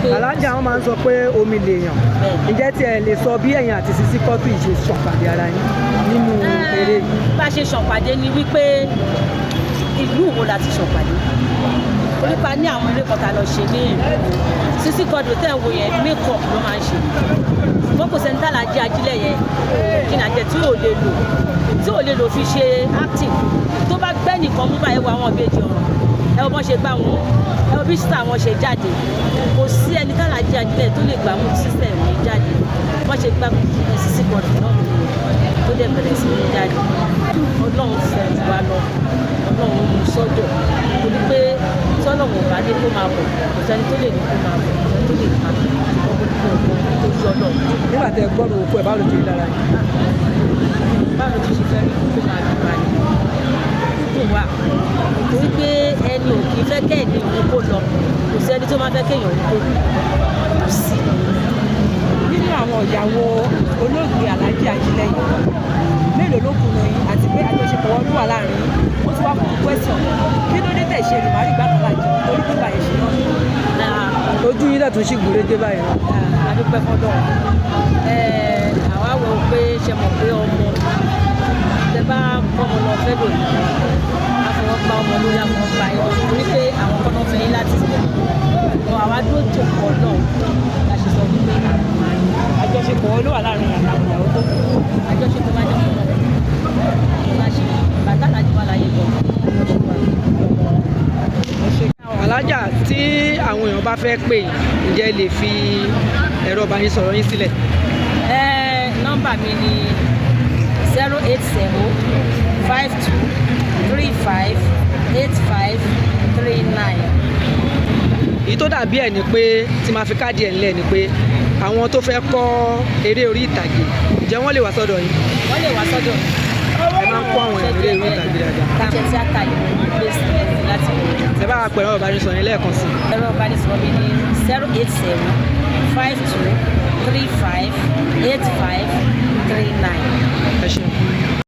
pé Alájà, wọn máa ń sọ pé omi lèèyàn. Bẹ́ẹ̀. Ǹjẹ́ tí ẹ lè sọ bí ẹ̀yin àti Sisi Quadri ṣe ṣọ̀pàdé ara yín nínú eré yìí? Bá a ṣe ṣọ̀pàdé ni wípé ìlú wo la ti ṣọ̀pàdé, nípa ní àwọn eré kan tá a lọ ṣe ní ìlú. Sisi Quadri tẹ̀ ń wo yẹn, make up ló máa ń ṣe. Ṣùgbọ́n kò sẹ́ni tálà jẹ́ ajílẹ̀ yẹn kí ni àjẹ tí ò lè lò, tí ò lè lò fi ṣe acting. Tó bá gbẹ́ nìkan mú báyìí, wo àwọn ìbejì ọ̀ràn, ẹ wo bọ́n ṣe gbá wọn, ẹ wo bí sísá wọn ṣe jáde. Kò sí ẹni tálà jẹ́ ajílẹ̀ tó lè gbà mú sísẹ̀ ní jáde. Bọ́n ṣe gbá Sisi Quadri náà nìyẹn, tó dẹ̀ bẹ̀rẹ̀ sí ní jáde. Ọlọ́run fẹ́ jù wá lọ, Ọlọ́run mú sọ́dọ̀, torí pé tọ́lọ́run ò bá ní kó máa bọ̀, kò sẹ́ni tó lè ní kó máa bọ̀, kò sẹ́ni tó lè pa. Ṣùgbọ́n gbogbo nǹkan tó yọ lọ. Nígbà tẹ gbọ́dọ̀ òkú ẹ̀, báwo ló ti rí lára yín? Báwo ti ṣe fẹ́ rí kó máa dùn wá ní dùn wá, torí pé ẹni ò kì í fẹ́ kẹ́ẹ̀ni òun kó lọ. Kò sí ẹni tó máa fẹ́ kéèyàn òun kó kò sí. Nínú àwọn ìyàwó olóògbé Alhaji Ajílẹ̀yìn, mélòó ló kù ní, àti pé àjọṣepọ̀ wọn ló wà láàrin yín? Ó tún wá fún question, kí ló dé tẹ̀ ṣe remarry gbàkàlàjì torí pípa yẹn ṣe náà? Ojú yín dẹ̀ tún ṣì gúnrégé báyìí náà. A dúpẹ́ fọ́lọ́run. Àwa wò ó pé ṣe mọ̀ pé ọmọ tẹ bá kọ́mọ lọ fẹ́ lòdì, àfọwọ́ gba ọmọ lórí, àfọwọ́ gba ẹ̀, torí pé àwọn kọ́nà fẹ́ yín láti sílẹ̀ ọ. Àwa dúró tó kọ́ náà la ṣe sọ wípé Àjọṣepọ̀ wọn ló wà láàrin àtàwọn ìyàwó tó kù? Àjọṣepọ̀ máa jẹ́ fún ọ bá ṣe bàtà láti wà láyé gan, àjọṣepọ̀ àjọmọ́. Alájà, tí àwọn èèyàn bá fẹ́ pè yín, ǹjẹ́ ẹ lè fi ẹ̀rọ ìbánisọ̀rọ̀ yín sílẹ̀? Nọ́mbà mi ni 08752358539. Èyí tó dàbí ẹ̀ ni pé tí máa fi káàdì ẹ̀ ńlẹ̀ ni pé àwọn tó fẹ́ kọ́ eré orí ìtàgé, ǹjẹ́ wọ́n lè wá sọ́dọ̀ yín? Wọ́n lè wá sọ́dọ̀ mi. Ẹ máa ń kọ́ àwọn èèyàn lórí eré orí ìtàgé dáadáa. Iṣẹ́ tíátà yìí mo ní place láti wọ̀. Ẹ bá wa pẹ̀lú ẹ̀rọ ìbánisọ̀rọ̀ yín lẹ́ẹ̀kan sí i. Ẹ̀rọ ìbánisọ̀rọ̀ mi ní 08752358539. Ẹ ṣeun.